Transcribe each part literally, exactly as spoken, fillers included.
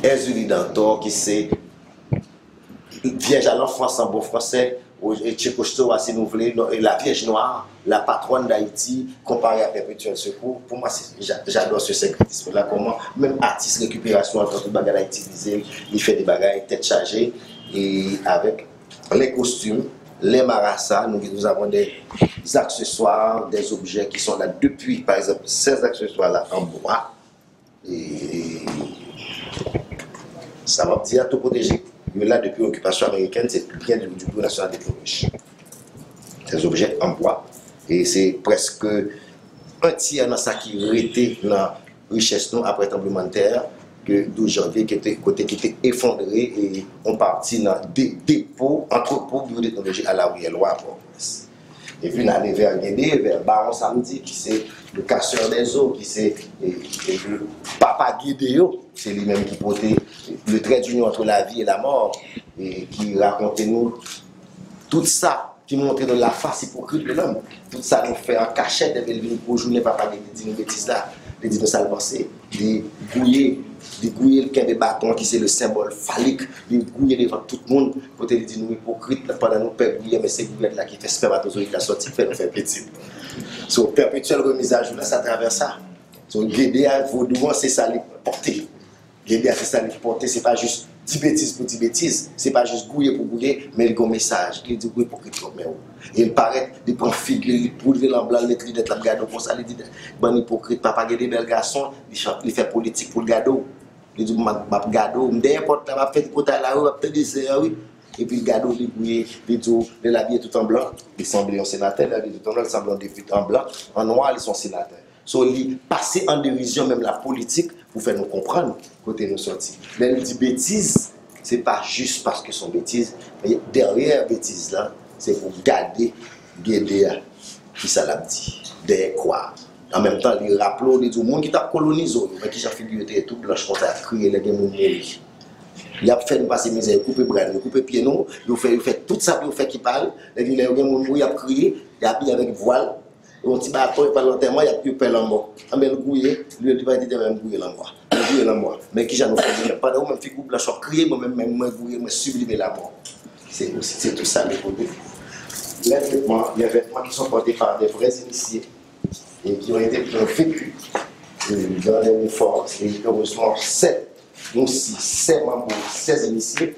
Erzulie Dantor, ki se Vierge à l'enfance en bon français, ou Tcheko Stowa, si nou vle, la Vierge Noire, la patronne d'Haïti, comparée à Perpétuel Secours. Pou mwen, j'adore ce syncrétisme-là, kòman menm atis rekipirasyon an, tout bagay la itilize, li fè de bagay tèt chaje, e avèk les costumes, les marasa, nous, nous avons des accessoires, des objets qui sont là depuis, par exemple, ces accessoires-là en bois, e sa m ap di a tou pwoteje. Yo la depi okipasyon amerikèn, se byen du Bureau national de l'ethnologie. Des objets en bois. E se prèske yon tyè nan sa ki rete nan richès nou apre tranblemanntè ke douz janvye, kote ki te efondre e yon pati nan depo, antrepo Bureau d'ethnologie a Lawièlwa, Pòtoprens. Epi n ale vè Gede, vè Bawon Samdi, ki se le casseur des os, ki se papa Gede yo. Se li menm ki pote le trait d'union entre la vie et la mort, e ki rakonte nou tout sa, ki montre nou la face hypocrite de l'homme. Tout sa nou fè an kachèt, epi l vin gwo jounen, papa Gede di nou betiz la. Li di nou sa l panse. Li gouye, li gouye, l kenbe baton an ki se le symbole phallique. Li gouye devan tout moun, kote li di nou ipokrit, pandan nou pè gouye, men se gouyad la ki fè spèmatozoyid la sòti, ki fè nou fè pitit. So, perpétuelle remise à jour la, se atravè sa. So, Gede a, vodou an, se sa li pote. Gede a, se sa li pote, se pa jis di betiz pou di betiz, se pa jis gouye pou gouye, men li gen yon mesaj. Li di, gouye pou krit kòk men ou. E li parèt, li pran figi l, li poudre l an blan, l met linèt, l ap gade w konsa, li di, bann ipokrit, papa Gede bèl gason, li fè politik pou l gade w. Li di, m ap gade w, m dèyè pòt la, m ap fè tripotay lari, m ap tande zen an, wi. Epi l gade w, li gouye, li di w, lè l abiye tout an blan, li sanble yon senatè, lè l abiye tout an blan, li sanble yon depite an blan, an nwa, li se yon senatè. So, li pase an derizyon menm la politik pou fè nou konprann kote nou sòti. Lè l di betiz, se pa jis paske se yon betiz, men dèyè betiz la, se pou gade Gede a, kisa l ap di, dèyè kwa a. An menm tan, li raple w, li di w, moun ki t ap kolonize w yo, men kijan figi yo te ye tou blanch konsa, y ap kriye lè gen moun mouri. Y ap fè nou pase mizè, yo koupe bra nou, yo koupe pye nou, yo fè, yo fè tout sa pou yo fè ki pa yo. Epi lè yo gen moun mouri, y ap kriye, y abiye avèk vwal, yon ti baton, yo pral antèman, y ap, yo pè lanmò. Anben, l gouye, li, li pa di tèlman m gouye lanmò. M gouye lanmò. Men kijan nou fè gouye? Pandan ou menm figi w blanch, w ap kriye, mwen menm, menm mwen gouye, mwen siblime lanmò. Se, se tout sa li pote. Les vêtements, les vêtements qui sont portés par des vrais initiés et qui ont été, qui ont vécu, euh, dans des forces. Et heureusement, sept, nous aussi, sept membres, seize initiés,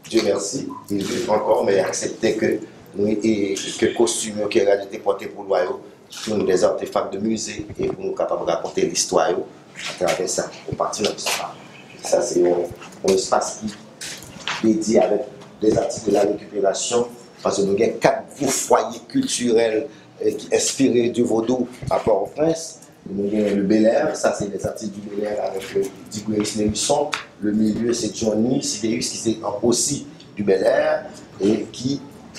Dieu merci, ils vivent encore, mais accepter que nou, e ke kostim yo ke radyo te pote pou lwa yo, tounen des artefacts de musée, e pou nou kapab rakonte listwa yo atravè sa, yon pati nan listwa. Sa se yon, yon espas ki dedye avèk des artistes de la récupération, paske nou gen kat gwo fwaye kiltirèl, eh, ki enspire du vodou à Port-au-Prince. Nou gen le Bel Air, sa se les artistes du Bel Air avec, euh, Digoueris Nérisson. Le milieu, se Johnny Sidéus ki se an osi du Bel Air, e ki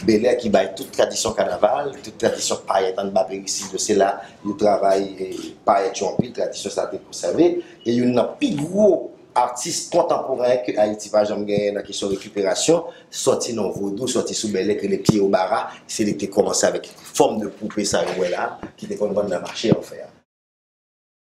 Bel Air ki bay tout tradisyon kanaval, tout tradisyon payèt annba perisi yo, se la yo travay, e payèt yo anpil, tradisyon sa te konsève. E youn nan pi gwo atis kontanporen ke Ayiti pa janm genyen nan kesyon rekiperasyon, sòti nan vodou, sòti sou bèlè, ki rele Piero Barra, se li ki te kòmanse avèk fòm de poupe sa yo wè la, ki te konn vann nan mache an fè a.